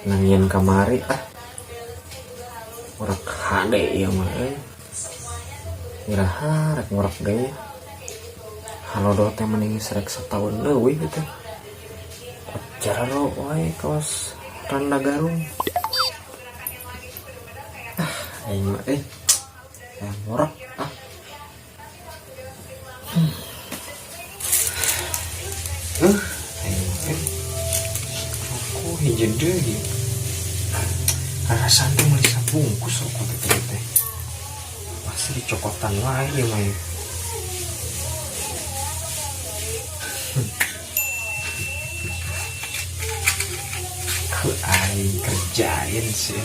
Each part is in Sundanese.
Nangien kamari ah. Ngorek hade ieu mah euy. Iraha rek ngorek deui. Halodo teh mending rek sataun leuwih teh. Jaro wae kawas randa garung. Ah, aing mah euy. Hayang ngorek ah. Aing mah euy. Rokok hiji deui. Rarasan teh meuli sabungkus rokok teh teh. Pasti dicokotan wae ieu mah. Ku aing kerjain sih.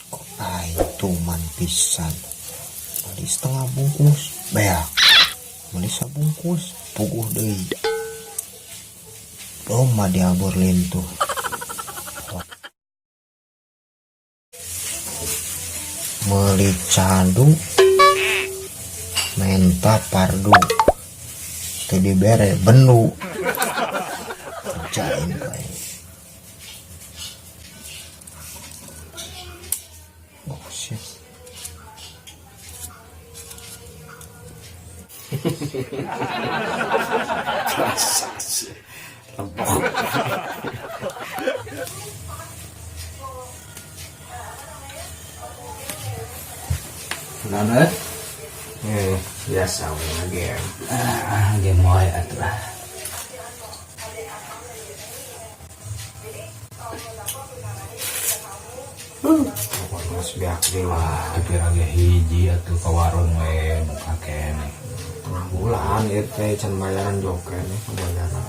Kok aing tuman pisan. Beli setengah bungkus, beak. Beli sabungkus, puguh deui. Loma diabur lintuh. Meuli cadu, menta pardu. Teu dibere bendu. Kerjain ku aing. Oh shit. Rasa sih. Lembok. Mana? Biasa we game. Ah, game wae atuh ah. Pokoknya geus beak deui Wah, kira ge hiji atuh ka warung we muka keneh. Tengah bulan ieu teh can bayaran joker nih bayaran.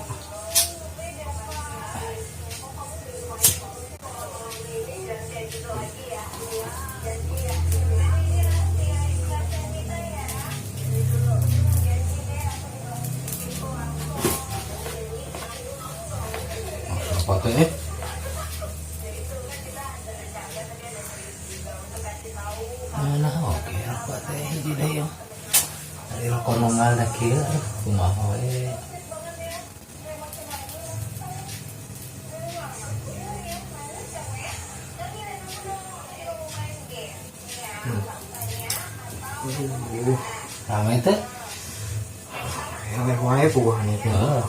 Apa teh? Mana oke rokok teh hiji deui yeuh. Ari rokok nunggal da kieu aduh kumaha we. Rame teh? Eleh wae puguhan ieu. Heeh.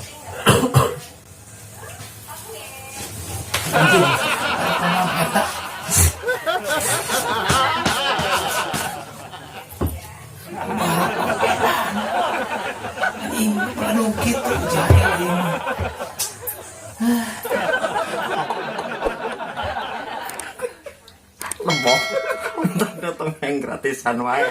Anjing, kunaon eta? Kumaha edan. Anjing, aduh kitu jahil ieu mah. Lembok. Datang yang gratisan wae.